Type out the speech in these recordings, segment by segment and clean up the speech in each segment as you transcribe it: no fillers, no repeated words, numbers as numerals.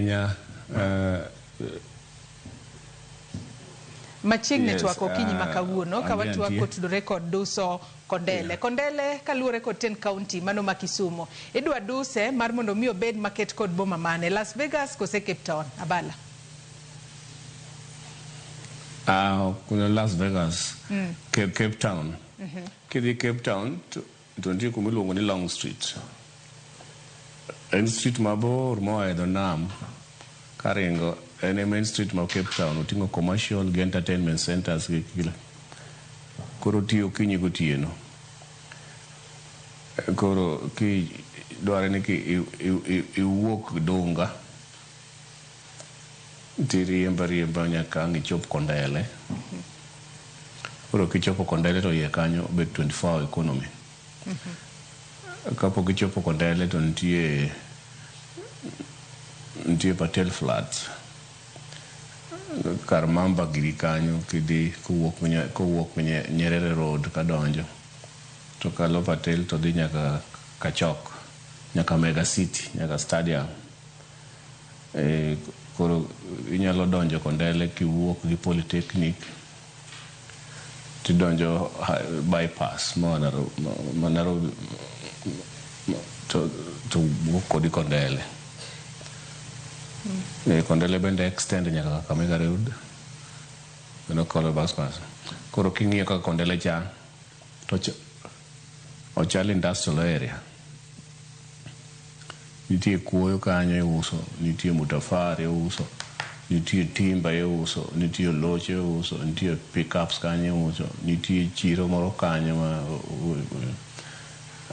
ahinya. Machiegni Yes, twak okinyi ma kawuono ka an be watwak antie. kotudore kod duso Kondele. Kondele kaluwore kod ten county mano ma Kisumu. Idwa duse mar mondo mi obed maket kod boma mane? Las Vegas kose Cape Town? Abala. Kuna Las Vegas, Cape Town. Kidhi Cape Town to nitie kuma iluongo ni Long Street. En street mabor moa e dho nam karingo. En e main street ma Cape Town. Oting'o commercial gi entertainment centers gi kila. Koro otiyo okinyi gotieno. Koro ki dware ni ki iwuok Dunga tiriembo ariemba nyaka ang' ichop Kondele. Koro kichopo Kondele to iye kanyo obet 24 hour economy. Kapok ichopo Kondele to nitie Patel Flats. Kar Mamba giri kanyo kidhi kowuok Nyerere Road kadonjo to kalo Patel to dhi nyaka Kachok, nyaka Mega City, nyaka Stadium. Koro inyalo donjo Kondele kiwuok gi Polytechnic tidonjo bypass moa Nairobi to wuok kodi Kondele. Kondele bende extend nyaka Kakamega Road kendo kalo bypass. Koro king'iyo kaka Kondele chal to ochal industrial area. Nitie kuoyo kanyo iuso, nitie mutafari iuso, nitie timber iuso, nitie loche iuso, nitie pickups kanyo iuso, nitie chiro moro kanyo ma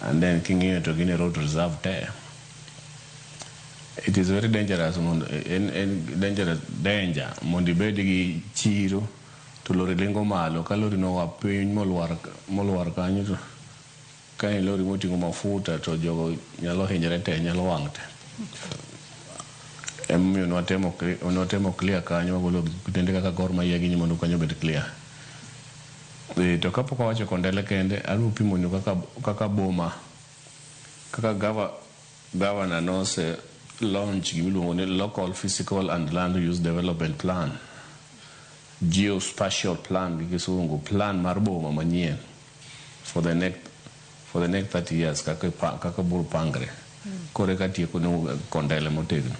and then king'iyo to gin e road reserve te. It is very dangerous mondo en dangerous danger mondo ibed gi chiro to lori ringo malo ka lori no oa piny molwar kanyo to ka en lori moting'o mafuta to jogo nyalo hinyre te, nyalo wang' te. Emomiyo nwatemo clear kanyo wagolo kutende kaka Gor Mahia gini mondo kanyo obed clear. To kapok awacho Kondele kende, adwa pimonu kaka boma, kaka governor nose launch gimiluongo ni Local Physical and Land Use Development Plan, Geospatial Plan gi kisungu, plan mar boma manyien for the next 30 years kaka biro pangre. Koro eka tieko ne Kondele motegno.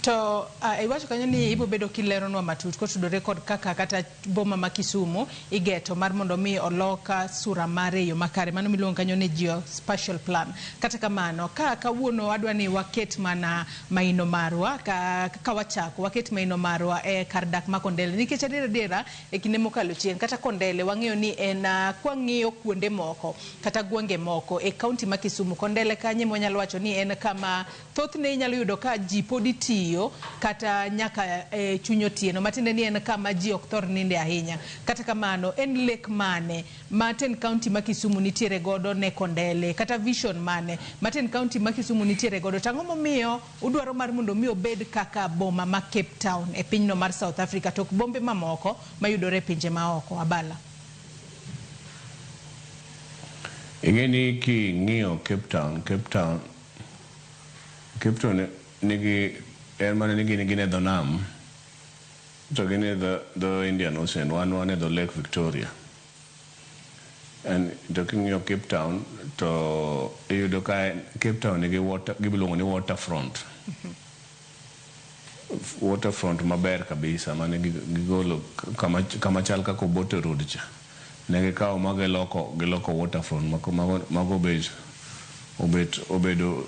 To iwacho kanyo ni ibiro bedo kileronwa matut kotudore kod kaka kata boma ma Kisumu igeto mar mondo mi olok sura mare e yo makare, mano miluongo kanyo ni geospatial plan. Kata kamano, ka kawuono adwa ni waket mana maino marwa ka wachako waket maino marwa e kar dak ma Kondele, nikech adier adiera e kinde mokalo chien kata Kondele wang'eyo ni en kwang'iyo kuonde moko kata gwenge moko e kaunti ma Kisumu, Kondele kanye mwanyalo wacho ni en kama thothne inyalo yudo ka ji podi tiyo kata nyaka e chuny otieno, matiende ni en kama ji ok thor ninde ahinya. Kata kamano, en lek mane ma ten kaunti ma Kisumu nitiere godo ne Kondele, kata vision mane ma ten kaunti ma Kisumu nitiere godo, to ang'o momiyo udwaro mar mondo mi obed kaka boma ma Cape Town e pinyno mar South Africa to ok bombe mamoko mayudore e pinje maoko? Abala. Ing'e ni king'iyo Cape Town, Cape Town nigi en mana ni gin e dho nam to gin e dho Indian Ocean, wan e dho Lake Victoria. And to king'iyo Cape Town to iyudo ka Cape Town nigi water, gimiluongo ni waterfront. Waterfront maber kabisa mane gigolo kama chal kaka Obote Road cha. Ne gikawo ma giloko waterfront mago obet obedo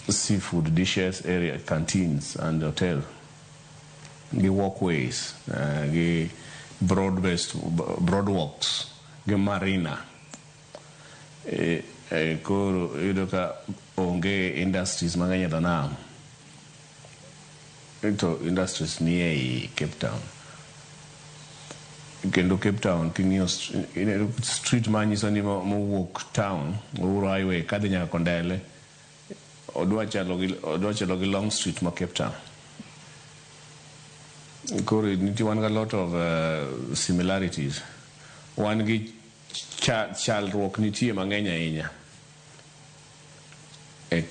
seafood dishes area, canteens and hotel gi walkways, gi broad based broadwalks gi marina. Koro iyudo ka onge industries mang'eny e dho nam to industries ni ei Cape Town. Kendo Cape Town king'iyo street manyiso ni mowuok town Uhuru Highway kadhi nyaka Kondele odwa chalo gi Long Street ma Cape Town. Koro nitie wan gi a lot of similarities. Wan gi chalruok nitie mang'eny ahinya e